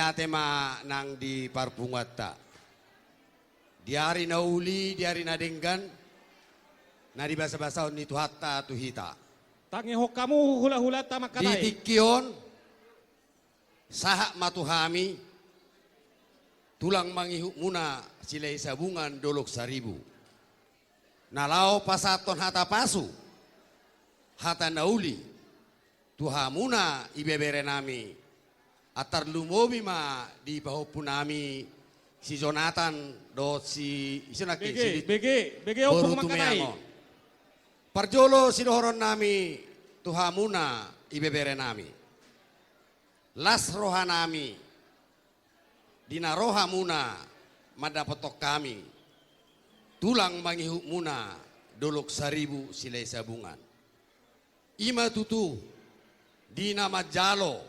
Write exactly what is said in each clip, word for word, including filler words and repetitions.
Ate ma nang di parpunguanta. Di ari na uli, di ari na denggan, na dibasabasahon ni Tuhanta tu hita. Tangihon hamu hulahulanta mangkatai. Di tingki on, sahat ma tu hami, tulang mangihutmuna Silahisabungan Dolok Saribu. Na laho pasahathon hata pasu, hata na uli, tu hamuna ibeberenami, antar lumobi ma di pahompunami si Jonatan dohot si, ise nangkin, si Bege, Bege, Bege, boru Ompung Tumeang Mangkatai. On. Parjolo sidohononnami tu hamuna ibeberenami. Las rohanami, di na ro hamuna mandapothon hami, tulang mangihutmuna Dolok Saribu Silahisabungan. I ma tutu, di na manjalo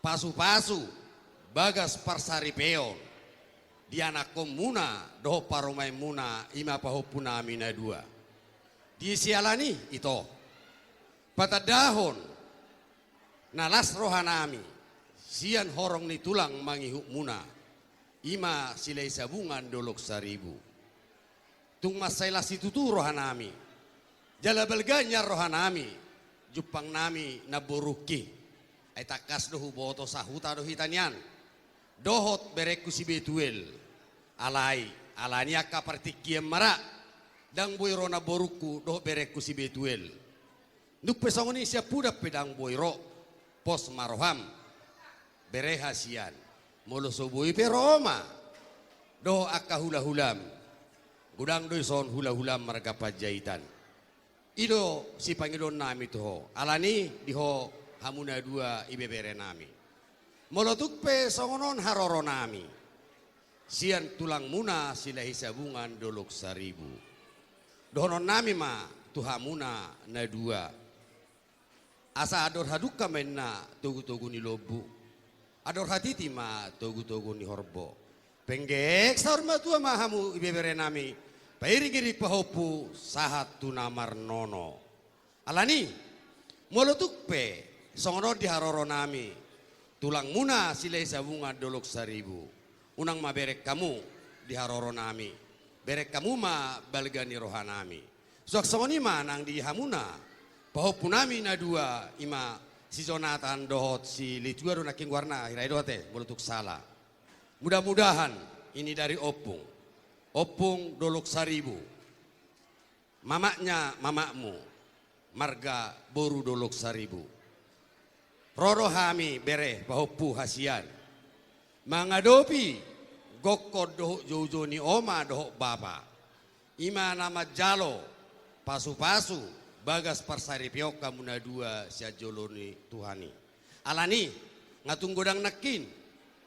pasupasu bagas parsaripeon, di anakkonmuna dohot parumaenmuna, i ma pahompunami na dua. Di siala ni i, ito, patandahon na las rohanami sian horong ni tulang mangihutmuna, i ma Silahisabungan Dolok Saribu. Tung mansai las situtu rohanami, jala balga nian rohanami jumpangnami namborungki. Ai tangkas do huboto, sahuta do hita nian dohot berengku si Betuel. Alai, alani angka partingkian ma ra, ndang boi ro namborungku dohot berengku si Betuel. Dung pe songon i, sian Pudan pe ndang boi ro, pos ma roham, bere hasian. Molo so boi pe ro ma dohot angka hulahulam, godang do dison hulahulam marga Panjaitan. I do sipangidoonnami tu ho, alani di ho hamu na dua ibeberenami. Molo tung pe songon on haroronami sian tulangmuna Silahisabungan Dolok Saribu, dohononnami ma tu hamuna na dua. Asa andor hadungka ma inna togutogu ni lombu, andor hatiti ma togutogu ni horbo. Penggeng saur matua ma hamu ibeberenami, pairingiring pahompu sahat tu na marnono. Alani, molo tung pe songon on di haroronami, tulangmuna Silahisabungan Dolok Saribu, unang ma bereng hamu di haroronami, bereng hamu ma balga ni rohanami. Suang songon i ma nang di hamuna pahompunami na dua, i ma si Jonatan dohot si Litua do nangkin goarna, hira i do ate, molo tung sala. Mudah-mudahan ini dari Ompung, Ompung Dolok Saribu, mamaknya mamakmu, marga boru Dolok Saribu. Ro do hami bere pahompu hasian mangadopi gokhon dohot joujou ni oma dohot bapa. I ma na manjalo pasupasu bagas parsaripeon hamu na dua sian jolo ni Tuhan i. Alani, nga tung godang nangkin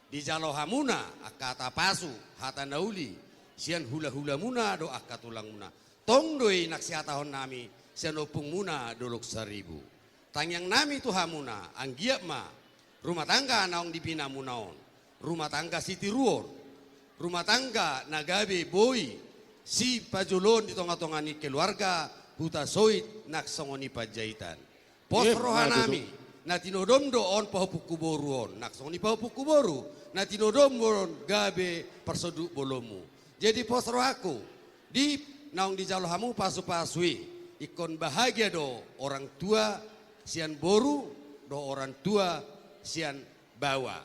dijalo hamuna angka hata pasu, hata na uli, sian hulahulamuna dohot angka tulangmuna. Tong do i nang sihatahonnami sian ompungmuna Dolok Saribu. Tangiangnami tu hamuna, anggiat ma rumah tangga naung dibinamuna on rumah tangga sitiruon, rumah tangga na gabe boi sipajoloon di tongatonga ni keluarga Hutasoit nang songon i Panjaitan. Pos rohanami, na tinodom do on pahompungku boru on, nang songon i pahompungku boru, na tinodom on gabe parsonduk bolonmu. Jadi pos rohangku, di naung dijalo hamu pasupasu i, ingkon bahagia do orang tua sian boru dohot orang tua sian baoa.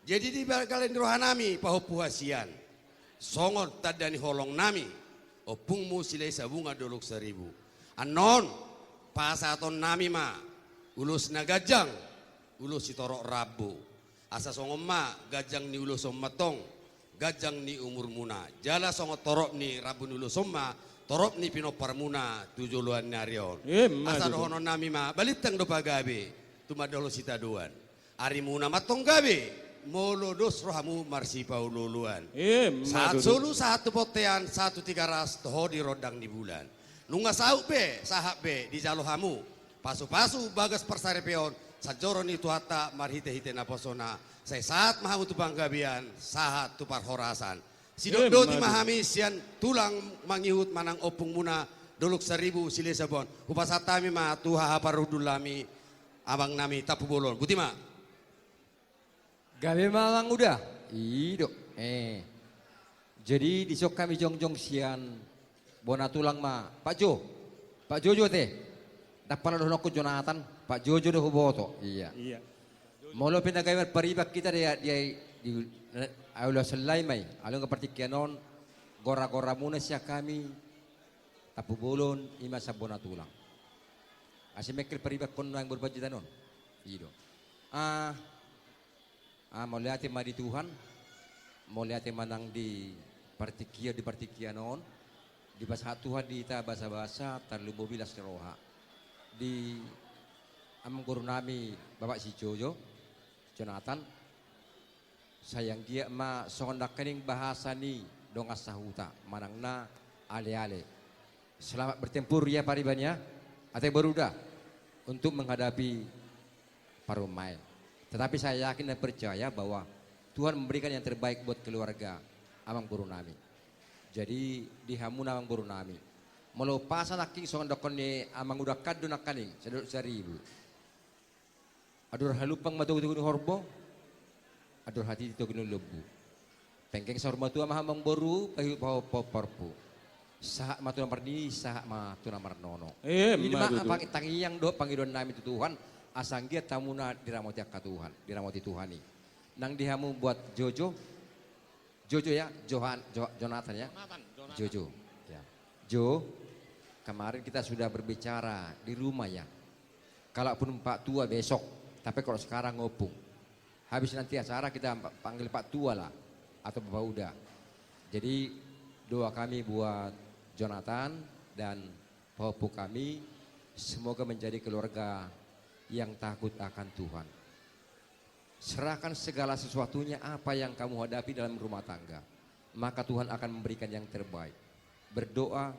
Jadi di bagalan ni rohanami pahompu hasian, songon tanda ni holongnami, ompungmu Silahisabungan Dolok Saribu. Annon, pasahatonnami ma ulos na ganjang, ulos sitorop rambu. Asa songon ma ganjang ni ulos on ma tong, ganjang ni umurmuna. Jala songon torop ni rambu ni ulos on ma torop ni pinomparmuna tu joloan ni ari on. Asa dohononnami ma, balintang do pagabe tumandangkon sitadoan. Arimuna ma tong gabe, molo dos rohamu marsipaolooloan. Sahat solu, sahat tu bontean, sahat tu Tigaras, toho di rondang ni bulan. Nunga saut be, sahat be dijalo hamu pasupasu bagas parsaripeon sian joro ni Tuhanta marhitehite naposona. Sai sahat ma hamu tu panggabean, sahat tu parhorasan. Sidok doti ma hami sian tulang mangihut manang ompungmuna Dolok Saribu Silahisabungan. Hupasahat hami ma tu haha parhundulnami, abangnami Tampubolon. Boti ma. Gabe ma manguda. I do. Eh. Jadi dison hami jongjong sian bona tulang ma. Pak Jo. Pak Jojo te. Ndang pala dohononku Jonatan. Pak Jojo do huboto. Iya. Iya. Molo pe na gabe marpariban hita di, di, di, aula sellai ma i. Alai anggo partingkian on gora-goramuna sian hami Tampubolon, i ma sian bona tulang. Asa mengkel paribankon nang boru Panjaitan on. I do. Ah, ah, mauliate ma di Tuhan. Mauliate ma nang di partingkian, di partingkian on. Dipasahat Tuhan di hita basa-basa, tarlumobi las ni roha. Di amangboru nami Bapak si Jojo, Jonatan. Sai anggiat ma songon nangkaning bahasa ni dongan sahuta, manang na ale-ale. Selamat bertempur ya pariban ya. Ate boru da, untuk menghadapi parumaen. Tetapi saya yakin dan percaya bahwa Tuhan memberikan yang terbaik buat keluarga amangboru nami. Jadi di hamuna amangboru nami. Molo umpasa nangkin songon dohonon ni amang uda, kan do nangkaning, sadok saribu. Andor halumpang ma togu-togu ni horbo, andor hatiti togu ni lombu. Penggeng saur matua ma hamu amangboru, pahi-, paho-, paho-, parpu. Sahat ma tu na marnini, sahat ma tu na marnono. Eh, i ma tutu. Apa tangiang dohot pangidoan nami tu Tuhan, asa anggiat hamuna diramoti angka Tuhan, diramoti Tuhan i. Nang di hamu buat Jojo, Jojo ya, Johan, Jo-, Jonatan ya. Jonatan, Jonatan. Jojo. Ya. Jo, kemarin kita sudah berbicara di rumah ya. Kalaupun Pak Tua besok, tapi kalau sekarang Ompung. Habis nanti acara kita pa-, panggil Pak Tua lah, atau Bapak Uda. Jadi doa kami buat Jonatan dan pahompu kami, semoga menjadi keluarga yang takut akan Tuhan. Serahkan segala sesuatunya apa yang kamu hadapi dalam rumah tangga, maka Tuhan akan memberikan yang terbaik. Berdoa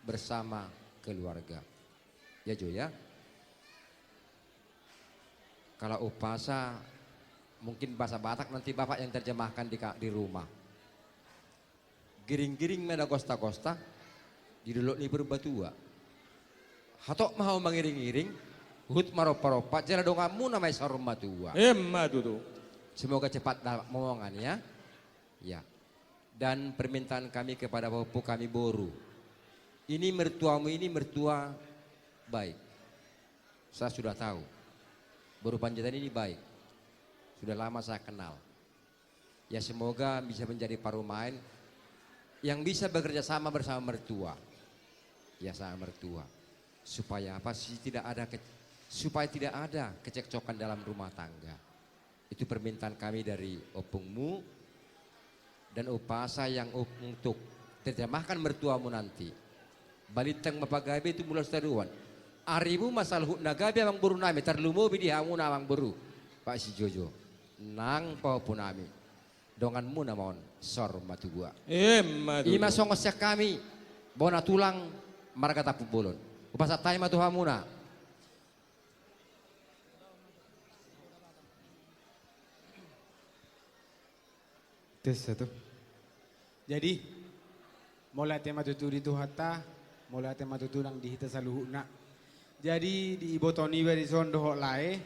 bersama keluarga. Ya, Jo, ya. Kalau umpasa, mungkin bahasa Batak nanti Bapak yang terjemahkan di ka-, di rumah. Giring-giring ma na gosta-gosta di dolok ni Purbatua. Hatop ma hamu mangiring-iring, huhut marompa-rompa, jala donganmuna ma i saur matua. Emma tutu. Semoga cepat dapat momongan ya. Ya. Dan permintaan kami kepada pahompu kami boru. Ini mertuamu ini mertua baik. Saya sudah tahu. Boru Panjaitan ini baik. Sudah lama saya kenal. Ya, semoga bisa menjadi parumaen yang bisa bekerja sama bersama mertua. Ya, sama mertua. Supaya apa sih, tidak ada ke-, supaya tidak ada kecekcokan dalam rumah tangga. Itu permintaan kami dari ompungmu dan umpasa yang untuk terjemahkan mertuamu nanti. Balintang ma pagabe, tumbulan sitadoan. Arimu ma saluhutna gabe amangboru nami, tarlumobi di hamuna amangboru. Pak si Jojo. Nang pahompu nami. Donganmuna ma on saur matua. Emma tutu. I ma songon sian hami, bona tulang marga Tampubolon. Hupasahat hami ma tu hamuna. Tes satu. Jadi, mauliate ma tutu di Tuhanta, mauliate ma tutu nang di hita saluhutna. Jadi, di iboto niba dison dohot lae,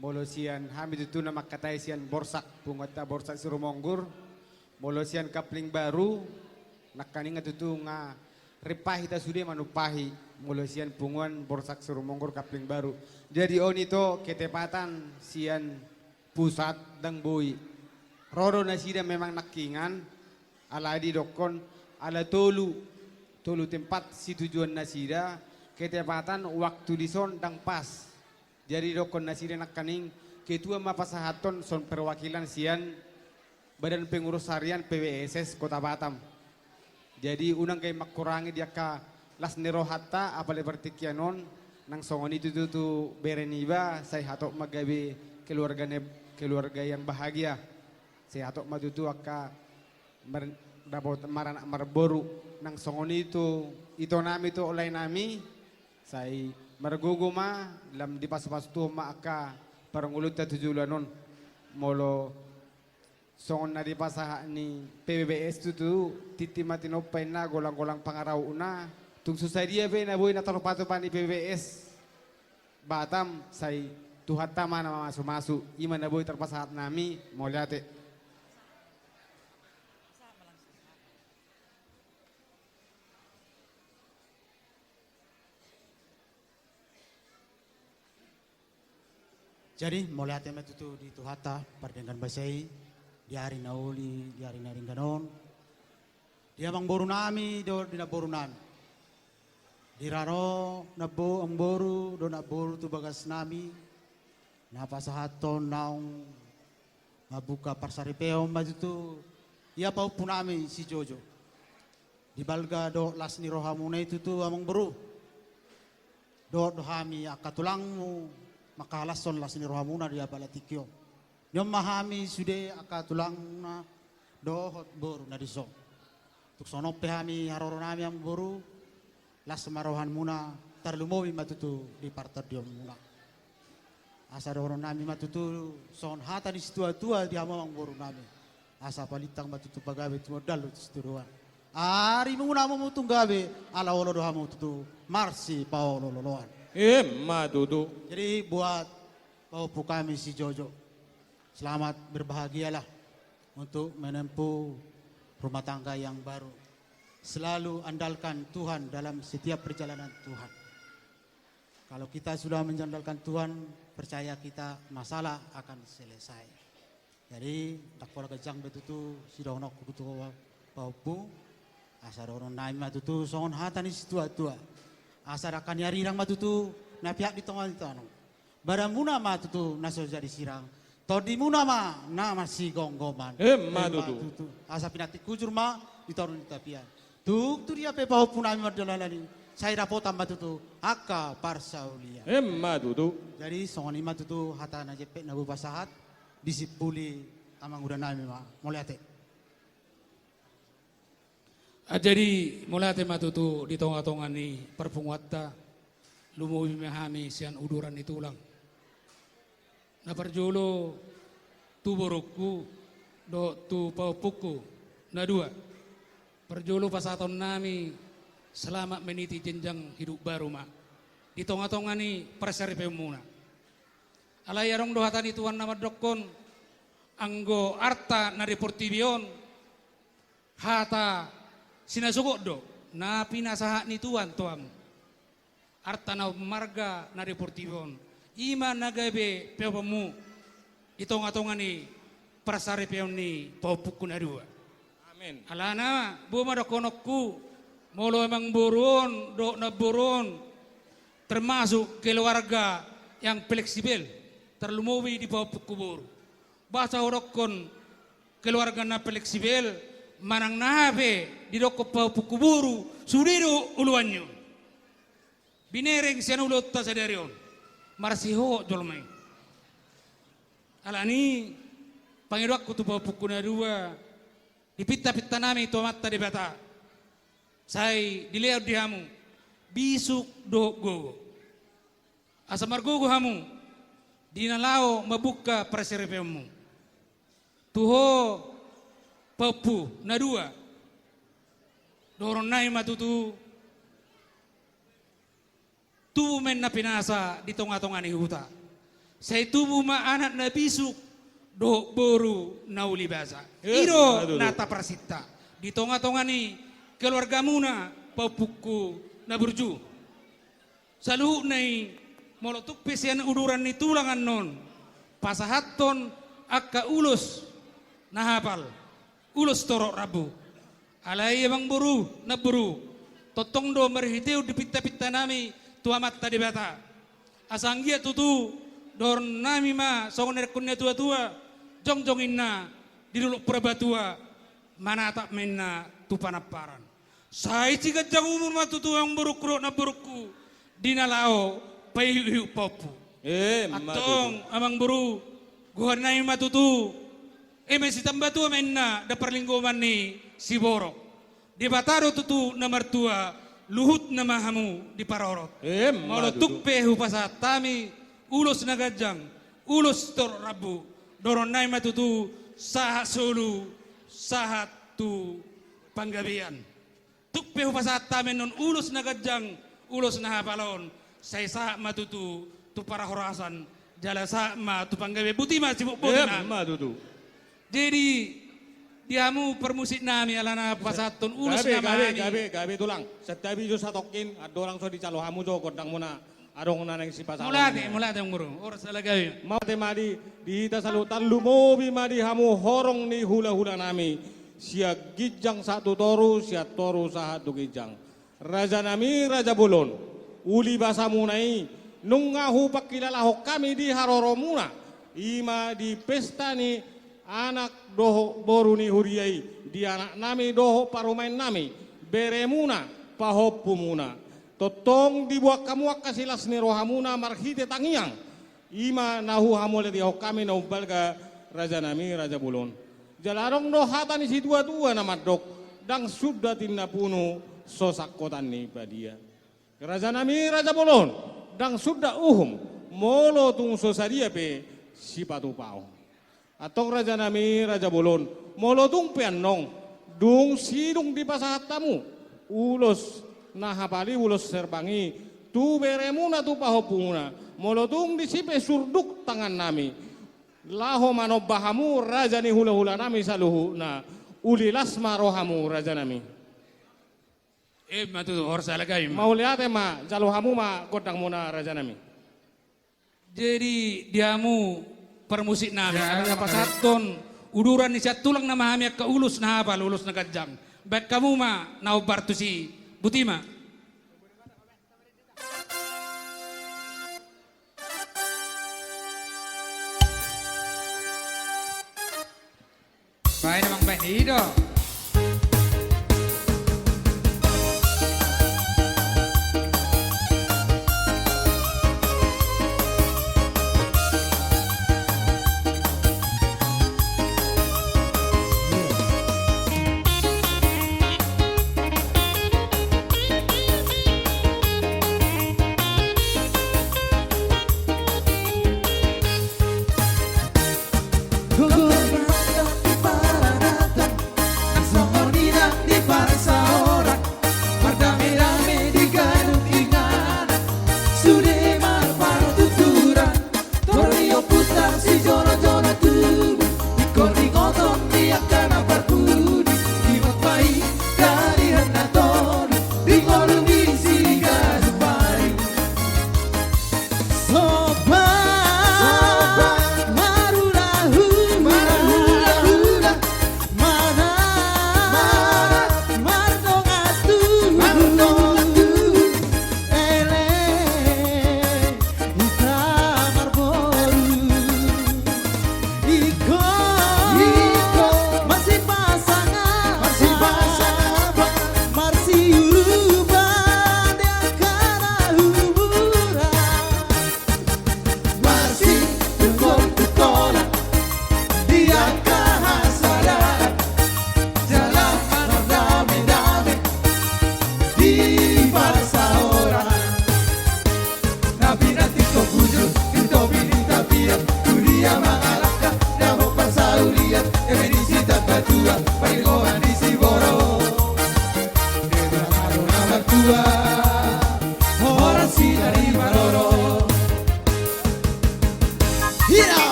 molo sian hami tutu na mangkatai sian Borsak, punguanta Borsak Sirumonggur, molo sian Kapling Baru, nangkaning nga tutu nga rimpang hita sude manumpahi, molo sian punguan Borsak Sirumonggur Kapling Baru. Jadi on ito ketepatan sian pusat ndang boi. Ro do nasida memang nangkiningan, alai didokkon ala tolu, tolu tempat situjuan nasida, ketepatan waktu dison ndang pas. Jadi didokkon nasida nangkaning ketua ma pasahathon songon perwakilan sian Badan Pengurus Harian P B S S Kota Batam. Jadi unang gabe mangkurangi di angka las ni rohanta, apalagi partingkian on, nang songon i tutu tu bere niba, sai hatop ma gabe keluarga ne-, keluarga yang bahagia. Sai hatop ma tutu angka mar-, dapot maranak marboru, nang songon i tu ito nami tu lae nami, sai margogo ma, lam dipasu-pasu Tuhan ma angka parngoluonta tu joloan on. Molo songon na dipasahat ni P B B S tutu, tintin ma tinompa inna, golang-golang pangarahutna, tung so sadia pe na boi na tarpatupa ni P B B S Batam, sai Tuhanta ma na mamasumasu, i ma na boi tarpasahat nami, mauliate. Jadi, mauliate ma tutu di Tuhanta, pardenggan basa i, di ari na uli, di ari na denggan on, di amangboru nami, dohot di namboru nami. Di rano, nambo-, amangboru, dohot namboru tu bagas nami, na pasahathon naung mambuka parsaripeon ma tutu, ia pahompu nami si Jojo. Di balga dohot las ni rohamuna i tutu, amangboru. Dohot do hami angka tulangmu, mangkahalashon las ni rohamuna di apala tingki on. Nion ma hami sude angka tulangna dohot boru na dison. Tung songon on pe hami haroro nami, amangboru, las ma rohamuna, tarlumobi ma tutu di partondionmuna. Asa dohonon nami ma tutu songon hata ni situatua di hamu, amangboru nami. Asa palintang ma tutu pagabe tumundalhon tu sitoruan. Arimuna ma tung gabe, ala olo do hamu tutu marsipaolooloan. Emma tutu. Jadi buat pahompu kami si Jojo, selamat berbahagialah untuk menempuh rumah tangga yang baru. Selalu andalkan Tuhan dalam setiap perjalanan Tuhan. Kalau kita sudah mengandalkan Tuhan, percaya kita, masalah akan selesai. Jadi, ndang pola ganjang be tutu sidohononku tu pahompu, asa dohonon nami ma tutu songon hata ni situatua. Asa dangka ni arirang ma tutu na piak di tonga ni tano. Badanmuna ma tutu na so jadi sirang. Tondimuna ma na marsigomgoman. Emma tutu. Asa pinantik hujur ma di toru ni tapian. Tung tu dia pe pahompu nami mardalanan i, sai dapotan ma tutu angka parsaulian. Emma tutu. Jadi songon i ma tutu hata na jempek na hupasahat, disimpuli amanguda nami ma. Mauliate. Ah, jadi mauliate ma tutu di tongatonga ni parpunguanta, lumobi ma hami sian uduran ni tulang. Na parjolo tu borungku dohot tu pahompungku na dua. Parjolo pasahaton nami selamat meniti jenjang hidup baru ma di tongatonga ni parsaripeonmuna. Alai adong do hata ni Tuhan na mandokkon, anggo arta na di portibi on, hata sinasogot do na pinasahat ni Tuhan tu hamu. Arta na marga na di portibi on, i ma na gabe peopanmu di tongatonga ni parsaripeon ni pahompungku na dua. Amin. Alana, boha ma dohononku, molo amangboru on dohot namboru on termasuk keluarga yang fleksibel, tarlumobi di pahompungku boru. Boasa hudokkon keluarga na fleksibel? Manang na aha pe didokkon pahompungku boru, sude do uluanna on. Binereng sian ulaonta sadari on, marsihohot jolma i. Alani, pangidoanku tu pahompungku na dua, dipintapinta nami tu Amanta Debata, sai dilehon di hamu bisuk dohot gogo, asa margogo hamu di na laho mambuka parsaripeonmu. Tu ho pahompu na dua, dohonon nami ma tutu, tubu ma inna pinasa di tongatonga ni huta. Sai tubu ma anak na bisuk dohot boru na uli basa. Eh, i do na taparsinta di tongatonga ni keluargamuna, pahompungku na burju. Saluhutna i, molo tung pe sian uduran ni tulang annon pasahathon angka ulos na hapal, ulos torop rambu. Alai amangboru, namboru, tongtong do marhitehon dipintapinta nami tu Amanta Debata, asa anggiat tutu dohonon nami ma songon na nidokkon ni natuatua, jongjong inna di dolok Purbatua, manatap ma inna tu panamparan. Sai siganjang umur ma tutu amangborungku dohot namborungku di na laho paihutihut pahompu. Eh, antong, amangboru, goar nami ma tutu, eme sitambatua ma inna, ndang parlinggoman ni siborok. Debata do tutu na martua, luhutna ma hamu diparorot. Eh, molo tung pe hupasahat hami ulos na ganjang, ulos torop rambu, dohonon nami ma tutu sahat solu, sahat tu panggabean. Tung pe hupasahat hami annon ulos na ganjang, ulos na hapal on, sai sahat ma tutu tu parhorasan Jala sahat ma tu panggabean. Boti ma, sibuk boti ma. Emma tutu. Jadi, di hamu parmusik nami, alana pasahathon ulos na ma hami. Gabe, gabe, gabe tulang. Santabi jo satongkin, andorang so dijalo hamu jo gondang muna. Adong na naeng sipasahon. Mauliate, mauliate amang boru. Horas ala gabe. Mauliate ma di, di hita saluhutna, lumobi ma di hamu horong ni hulahula nami. Sian ginjang sahat tu toru, sian toru sahat tu ginjang. Raja nami, raja bolon, uli basamuna i, nunga hupangkilalahon hami di haroromuna, i ma di pesta ni anak dohot boru ni huria i, di anak nami dohot parumaen nami, beremuna, pahompumuna. Tongtong diboan hamu angka silas ni rohamuna marhite tangiang, i ma na huhamauliatehon hami na umbalga raja nami, raja bolon. Jala adong do hata ni situatua na mandok, ndang suda tinapunu so sangkotan ni padia. Raja nami, raja bolon, ndang suda uhum, molo tung so sadia pe sipatupaon. Antong raja nami, raja bolon, molo tung pe annon, dung sidung dipasahat hamu ulos na hapal i, ulos herbang i, tu beremuna, tu pahompumuna, molo tung disi pe surduk tangan nami, laho manomba hamu raja ni hulahula nami saluhutna, uli las ma rohamu raja nami. Emma tutu, horas ala gabe ma. Mauliate ma, jalo hamu ma gondang muna raja nami. Jadi, di hamu parmusik nami, alana pasahathon uduran ni sian tulang na ma hami angka ulos na hapal, ulos na ganjang. Baen hamu ma na hombar tusi, boti ma. Baen, amang, baen, i do.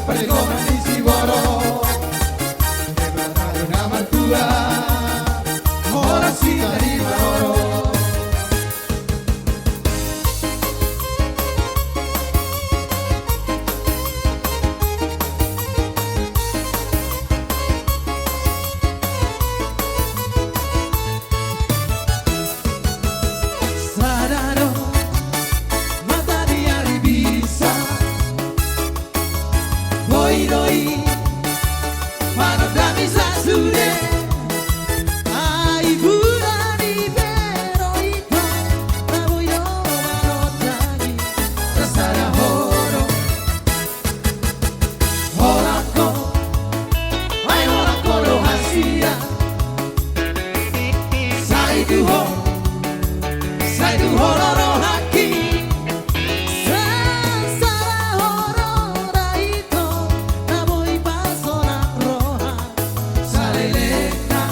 Pargonsi ni siborok, Debata do na martua, horas hita di maroro. Sada do mata ni ari bisa, boi do i manondangi sasude. Ai bulan i be ro ito, na boi do manondangi sasada horo. Holan ho, ai holan ho do hasian. Sai tu ho, sai tu ho do rohangki. Sasada horo da ito, na boi pasonang roha salelengna.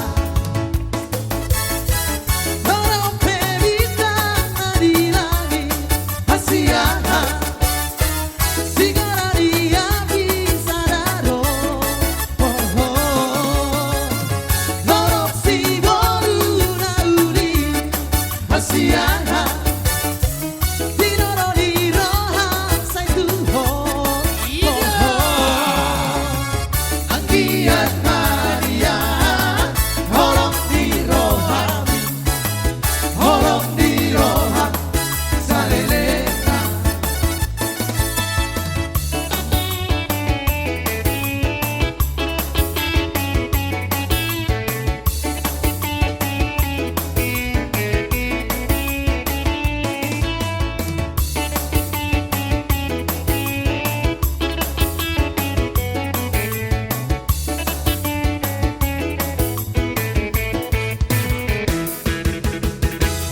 Dorong pe bintang na di langit, hasian. Singora ni api sada do, oh, oh. Dorong siboru na uli, hasian. Di nono ni roha sai tu ho, oh, oh. Anggiat ma dia holong ni rohami, holong ni roha salelengna.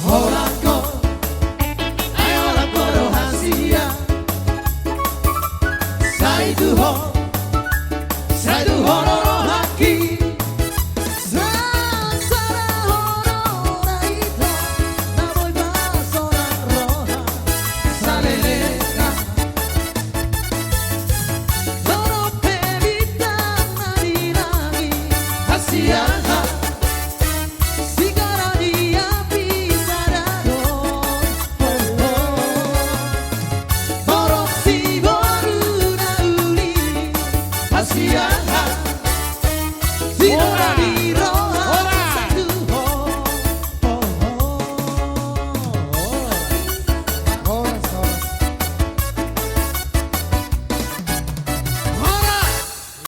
Holan ho, ai holan ho do hasian. Sai tu ho, sai tu ho do rohangki. Sasada horo da ito, na boi pasonang roha salelengna. Dorong pe bintang na di langit, hasian. Singora ni api sada do, oh, oh. Dorong siboru na uli, hasian. Singora ni